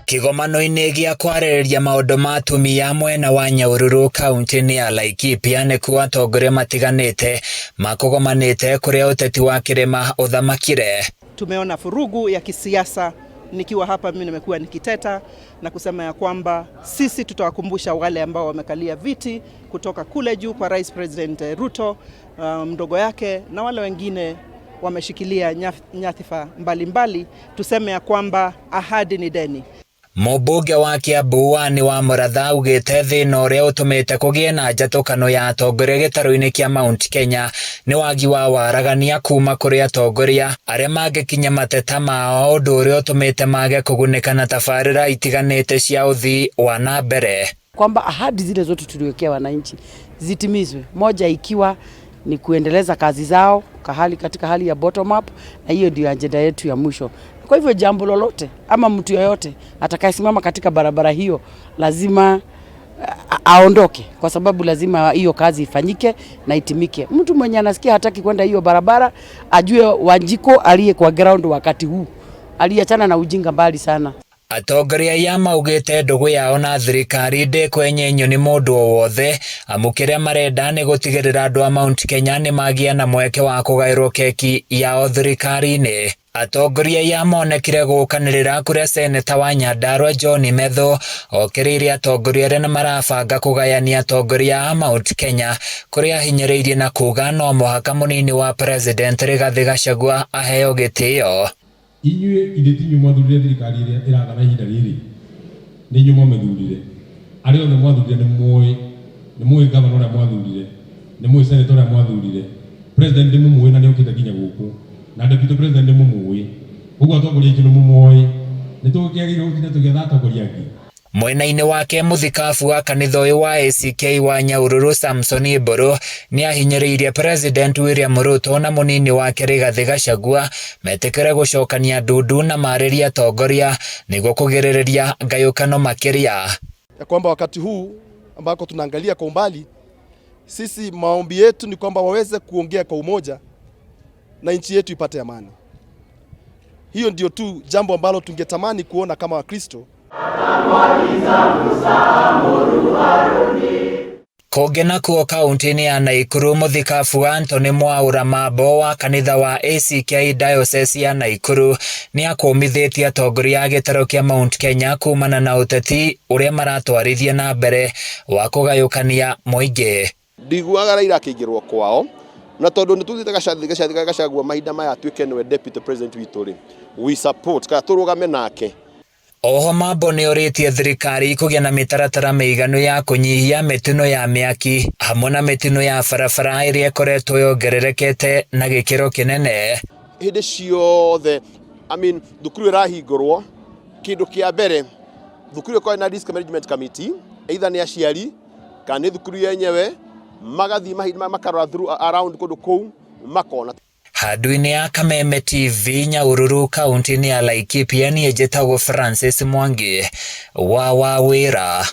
Kĩgomano-inĩ gĩa kwarĩrĩria maũndũ ma atumia mwena wa Nyahururu kaunti-inĩ ya Laikipia nĩkuo atongoria matiganĩte makũgomanĩte kũrĩa ũteti wa kĩrĩma ũthamakire. Tumeona furugu ya kisiasa. Nikiwa hapa mimi nimekuwa nikiteta na kusema ya kwamba sisi tutawakumbusha wale ambao wamekalia viti kutoka kule juu kwa Rais President Ruto, mdogo yake na wale wengine wameshikilia nyadhifa mbalimbali, tuseme ya kwamba ahadi ni deni. Mũmbunge wa Kiambu Wani wa Mũratha augĩte thĩna ũrĩa ũtũmĩte kũgĩe na njatũkano ya atongoria gĩtarũ-inĩ kĩa Mount Kenya nĩ wagi wa waragania kuma kũrĩ atongoria arĩa mangĩkinya mateta mao, ũndũ ũrĩa ũtũmĩte mage kũgunĩka na tabarĩra itiganĩte cia ũthii wa na mbere. Kwamba ahadi zile zote tuliwekea wananchi zitimizwe, moja ikiwa ni kuendeleza kazi zao kahali, katika hali ya bottom up, na hiyo ndio ajenda yetu ya mwisho. Kwa hivyo jambo lolote ama mtu yoyote atakayesimama katika barabara hiyo lazima aondoke, kwa sababu lazima hiyo kazi ifanyike na itimike. Mtu mwenye anasikia hataki kwenda hiyo barabara ajue Wanjiku aliye kwa ground wakati huu aliachana na ujinga mbali sana. Atongoria aya maugĩte ndũgũ yao na thirikari ndĩkwenyenyio nĩ mũndũ o wothe, amu kĩrĩa marenda nĩ gũtigĩrĩra andũ a Mount Kenya nĩmagĩa na mweke wa kũgaĩrwo keki yao thirikari-inĩ. Atongoria aya monekire gũkanĩrĩra kũrĩa seneta wa Nyandarua John Methu okĩrĩire atongoria arĩa marabanga kũgayania atongoria a Mount Kenya, kũrĩa ahinyĩrĩirie na kuga no mũhaka mũnini wa President Rigathi Gachagua aheo gĩtĩo. Inyuĩ ithe ti inyuĩ mwathurire thirikari ĩrĩa ĩrathana ihinda rĩrĩ, nĩ inyuĩ mwamĩthurire. Arĩa othe mwathurire nĩ mũĩ, nĩ mũĩ gavana ũrĩa mwathurire, nĩ mũĩ senator ũrĩa mwathurire, president nĩ mũmũĩ na nĩ okĩte nginya gũkũ, na deputy president nĩ mũmũĩ. Ũguo atongoria aitũ nĩ mũmoĩ. Nĩ tũkĩagĩrĩirwo gũtinda tũgĩetha atongoria angĩ? Mwena-inĩ wake, mũthikabu wa kanitha ũyũ wa ACK wa Nyahururu Samson Mburu nĩ ahinyĩrĩirie President William Ruto na mũnini wake Rigathi Gachagua metĩkĩre gũcokania ndundu na marĩrie atongoria nĩguo kũgirĩrĩria ngayũkano makĩria. Ya kwamba wakati huu ambako tunaangalia kwa umbali, sisi maombi yetu ni kwamba waweze kuongea kwa umoja na nchi yetu ipate amani. Hiyo ndio tu jambo ambalo tungetamani kuona kama Wakristo. Kũngĩ nakuo kaunti-inĩ ya Naikuru, mũthikabu Anthony Mwaura Mambo wa kanitha wa ACK Diocese ya Naikuru nĩ akũmithĩtie atongoria a gĩtarũ kĩa Mount Kenya kumana na ũteti ũrĩa maratwarithia na mbere wa kũgayũkania mũingĩ. Ndiguaga Raila akĩingĩrwo kwao, na tondũ nĩ tũthiĩte Gachathi Gachagua mahinda maya atuĩke nĩwe deputy president witũ rĩ, we support kana tũrũgame nake. Oho Mambo nĩ orĩtie thirikari kũgĩa na mĩtaratara mĩiganu ya kũnyihia mĩtino ya mĩaki hamwe na mĩtino ya barabara ĩrĩa ĩkoretwo yongererekete na gĩkĩro kĩnene. Hĩndĩ ciothe, I mean, thukuru ĩrahingũrwo, kĩndũ kĩa mbere thukuru ĩkorwo na risk management committee, either nĩ aciari kana nĩ thukuru yenyewe, magathiĩ makarora through around kũndũ kũu makona. Handũ-inĩ ya Kameme TV, Nyahururu, kaunti-inĩ ya Laikipia, niĩ njĩtagwo Francis Mwangi wa Wawĩra.